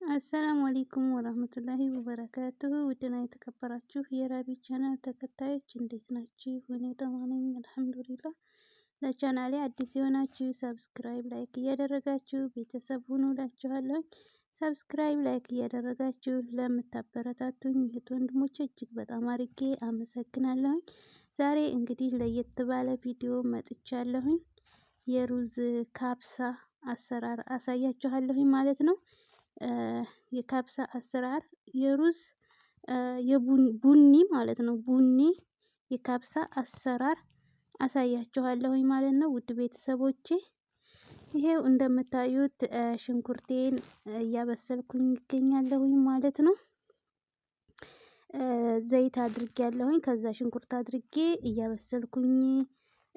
السلام عليكم ورحمة الله وبركاته። ውድና የተከበራችሁ የራቢ ቻናል ተከታዮች እንዴት ናችሁ? እኔ ደህና ነኝ الحمد لله። ለቻናሌ አዲስ የሆናችሁ subscribe፣ like እያደረጋችሁ ቤተሰብ ሁኑ እላችኋለሁ። Subscribe፣ like እያደረጋችሁ ለምታበረታቱኝ እህት ወንድሞቼ እጅግ በጣም አርጌ አመሰግናለሁኝ። ዛሬ እንግዲህ ለየት ባለ ቪዲዮ መጥቻለሁኝ። የሩዝ ካብሳ አሰራር አሳያችኋለሁኝ ማለት ነው። የካብሳ አሰራር የሩዝ የቡኒ ማለት ነው። ቡኒ የካብሳ አሰራር አሳያችኋለሁኝ ማለት ነው። ውድ ቤተሰቦቼ ይሄው እንደምታዩት ሽንኩርቴን እያበሰልኩኝ ይገኛለሁኝ ማለት ነው። ዘይት አድርጌ ያለሁኝ ከዛ ሽንኩርት አድርጌ እያበሰልኩኝ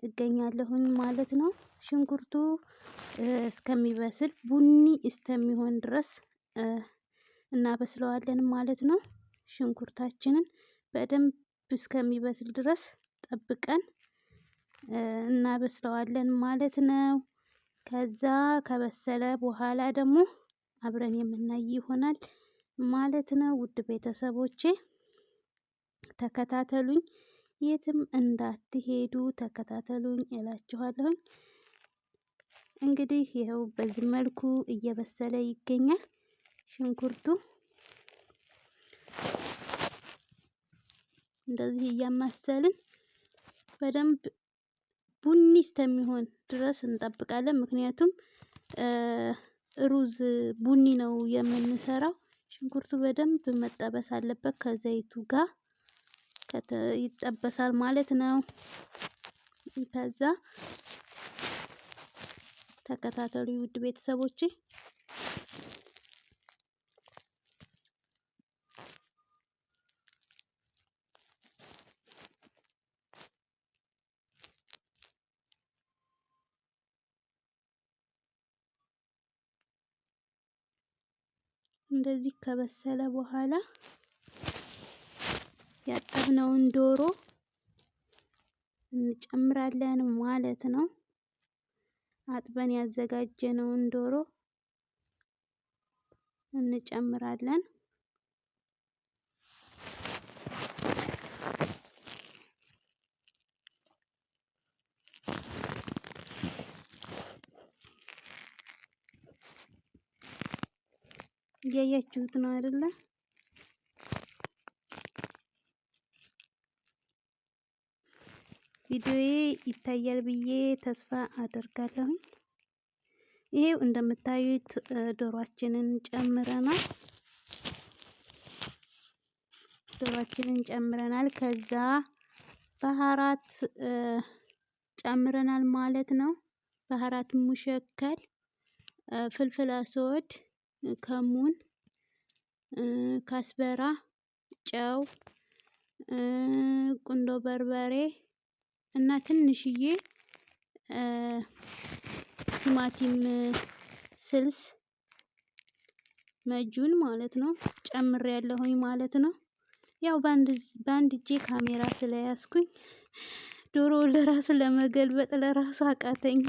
እገኛለሁኝ ማለት ነው። ሽንኩርቱ እስከሚበስል ቡኒ እስከሚሆን ድረስ እናበስለዋለን ማለት ነው። ሽንኩርታችንን በደንብ እስከሚበስል ድረስ ጠብቀን እናበስለዋለን ማለት ነው። ከዛ ከበሰለ በኋላ ደግሞ አብረን የምናይ ይሆናል ማለት ነው። ውድ ቤተሰቦቼ ተከታተሉኝ፣ የትም እንዳትሄዱ ተከታተሉኝ እላችኋለሁኝ። እንግዲህ ይኸው በዚህ መልኩ እየበሰለ ይገኛል ሽንኩርቱ። እንደዚህ እያማሰልን በደንብ ቡኒ እስከሚሆን ድረስ እንጠብቃለን። ምክንያቱም ሩዝ ቡኒ ነው የምንሰራው። ሽንኩርቱ በደንብ መጠበስ አለበት ከዘይቱ ጋር ይጠበሳል ማለት ነው። ከዛ ተከታተሉ ውድ ቤተሰቦቼ። እንደዚህ ከበሰለ በኋላ ያጠብነውን ዶሮ እንጨምራለን ማለት ነው። አጥበን ያዘጋጀነውን ዶሮ እንጨምራለን። እያያችሁት ነው አይደለ? ቪዲዮዬ ይታያል ብዬ ተስፋ አደርጋለሁኝ። ይሄው እንደምታዩት ዶሯችንን ጨምረናል። ዶሯችንን ጨምረናል። ከዛ بهارات ጨምረናል ማለት ነው። بهارات مشكل፣ فلفل أسود፣ ከሙን፣ كزبرة፣ ጨው፣ ቁንዶ በርበሬ እና ትንሽዬ ቲማቲም ስልስ معجون ማለት ነው ጨምሬ ያለሁኝ ማለት ነው። ያው በአንድ እጄ ካሜራ ስለያዝኩኝ ዶሮ ለራሱ ለመገልበጥ ለራሱ አቃተኝ።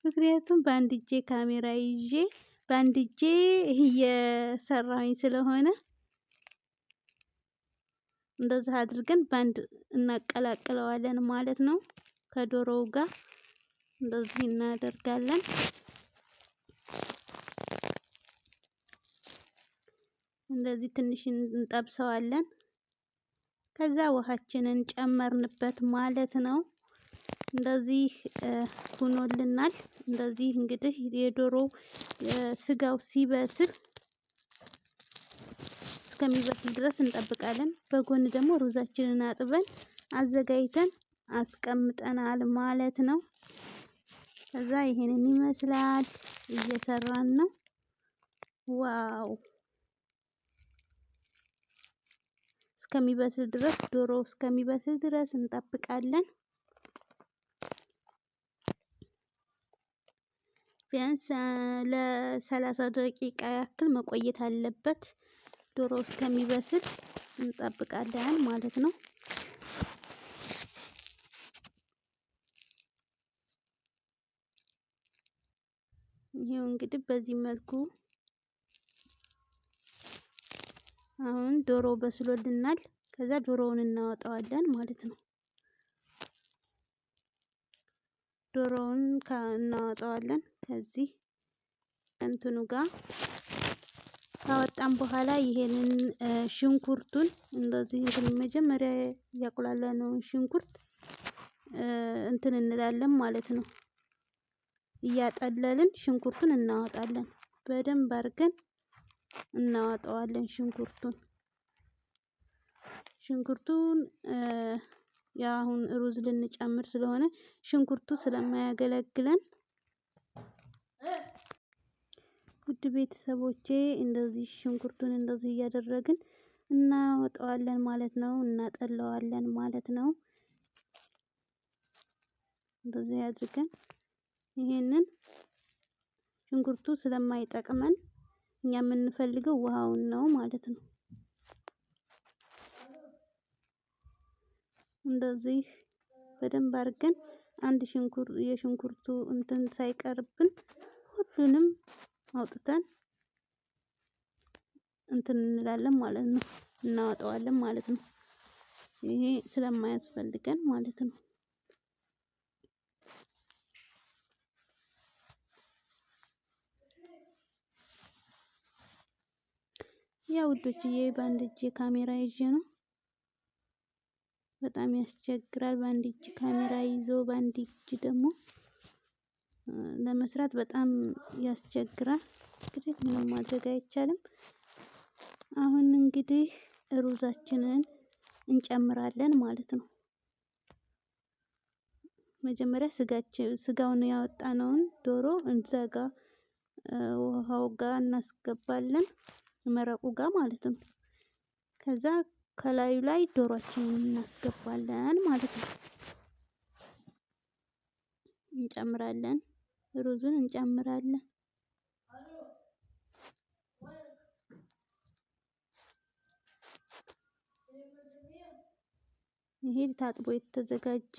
ምክንያቱም በአንድ እጄ ካሜራ ይዤ በአንድ እጄ እየሰራሁኝ ስለሆነ እንደዛ አድርገን በአንድ እናቀላቅለዋለን ማለት ነው። ከዶሮው ጋር እንደዚህ እናደርጋለን። እንደዚህ ትንሽ እንጠብሰዋለን። ከዛ ውሃችንን ጨመርንበት ማለት ነው። እንደዚህ ሆኖልናል። እንደዚህ እንግዲህ የዶሮ ስጋው ሲበስል እስከሚበስል ድረስ እንጠብቃለን። በጎን ደግሞ ሩዛችንን አጥበን አዘጋጅተን አስቀምጠናል ማለት ነው። ከዛ ይሄንን ይመስላል እየሰራን ነው። Wow! እስከሚበስል ድረስ ዶሮ እስከሚበስል ድረስ እንጠብቃለን። ቢያንስ ለ30 ደቂቃ ያክል መቆየት አለበት። ዶሮ እስከሚበስል እንጠብቃለን ማለት ነው። ይሄው እንግዲህ በዚህ መልኩ አሁን ዶሮ በስሎልናል። ከዛ ዶሮውን እናወጣዋለን ማለት ነው። ዶሮውን እናወጣዋለን ከዚህ እንትኑ ጋር ካወጣን በኋላ ይሄንን ሽንኩርቱን እንደዚህ እንትን መጀመሪያ ያቁላላነውን ሽንኩርት እንትን እንላለን ማለት ነው። እያጠለልን ሽንኩርቱን እናወጣለን። በደንብ አድርገን እናወጣዋለን ሽንኩርቱን። ሽንኩርቱን ያው አሁን ሩዝ ልንጨምር ስለሆነ ሽንኩርቱ ስለማያገለግለን ውድ ቤተሰቦቼ እንደዚህ ሽንኩርቱን እንደዚህ እያደረግን እናወጣዋለን ማለት ነው። እናጠለዋለን ማለት ነው። እንደዚህ አድርገን ይሄንን ሽንኩርቱ ስለማይጠቅመን እኛ የምንፈልገው ውሃውን ነው ማለት ነው። እንደዚህ በደንብ አድርገን አንድ ሽንኩርት የሽንኩርቱ እንትን ሳይቀርብን ሁሉንም አውጥተን እንትን እንላለን ማለት ነው። እናወጣዋለን ማለት ነው። ይሄ ስለማያስፈልገን ማለት ነው። ያው ውዶችዬ በአንድ እጄ ካሜራ ይዤ ነው። በጣም ያስቸግራል። በአንድ እጅ ካሜራ ይዞ በአንድ እጅ ደግሞ ለመስራት በጣም ያስቸግራል። እንግዲህ ምንም ማድረግ አይቻልም። አሁን እንግዲህ ሩዛችንን እንጨምራለን ማለት ነው። መጀመሪያ ስጋችን ስጋውን ያወጣነውን ዶሮ እዛ ጋ ውሃው ጋር እናስገባለን፣ መረቁ ጋር ማለት ነው። ከዛ ከላዩ ላይ ዶሯችንን እናስገባለን ማለት ነው። እንጨምራለን፣ ሩዙን እንጨምራለን። ይሄ ታጥቦ የተዘጋጀ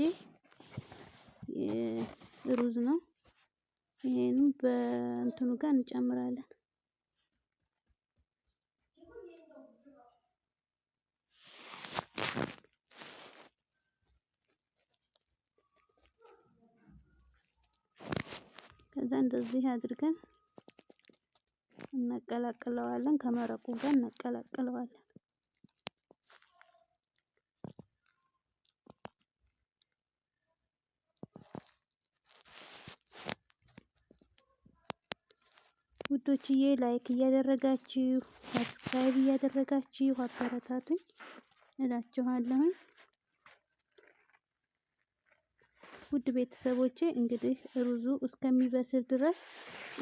ሩዝ ነው። ይሄንም በእንትኑ ጋር እንጨምራለን። ከዛ እንደዚህ አድርገን እናቀላቅለዋለን፣ ከመረቁ ጋር እናቀላቅለዋለን። ውዶችዬ like እያደረጋችሁ subscribe እያደረጋችሁ አበረታቱኝ እላችኋለሁኝ። ውድ ቤተሰቦቼ እንግዲህ ሩዙ እስከሚበስል ድረስ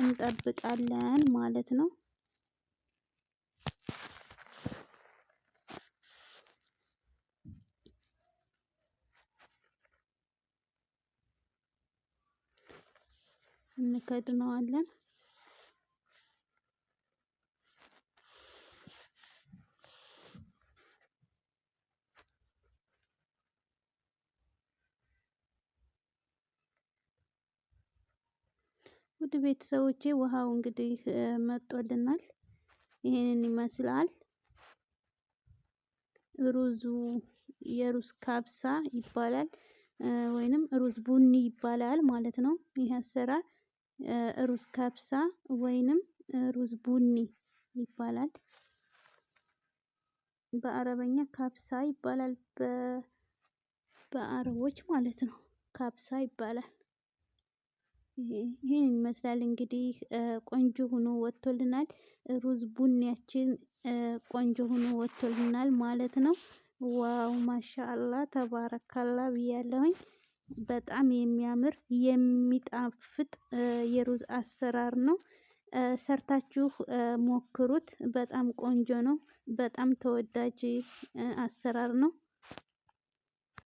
እንጠብቃለን ማለት ነው። እንከድነዋለን። ውድ ቤተሰቦቼ ውሃው እንግዲህ መጥቶልናል። ይሄንን ይመስላል። ሩዙ የሩዝ ካብሳ ይባላል፣ ወይንም ሩዝ ቡኒ ይባላል ማለት ነው። ይህ አሰራር ሩዝ ካብሳ ወይንም ሩዝ ቡኒ ይባላል። በአረበኛ ካብሳ ይባላል፣ በአረቦች ማለት ነው። ካብሳ ይባላል። ይህን ይመስላል እንግዲህ ቆንጆ ሆኖ ወጥቶልናል። ሩዝ ቡኒያችን ቆንጆ ሆኖ ወጥቶልናል ማለት ነው። wow ማሻአላ ተባረካላ ብያለሁኝ። በጣም የሚያምር የሚጣፍጥ የሩዝ አሰራር ነው። ሰርታችሁ ሞክሩት። በጣም ቆንጆ ነው። በጣም ተወዳጅ አሰራር ነው።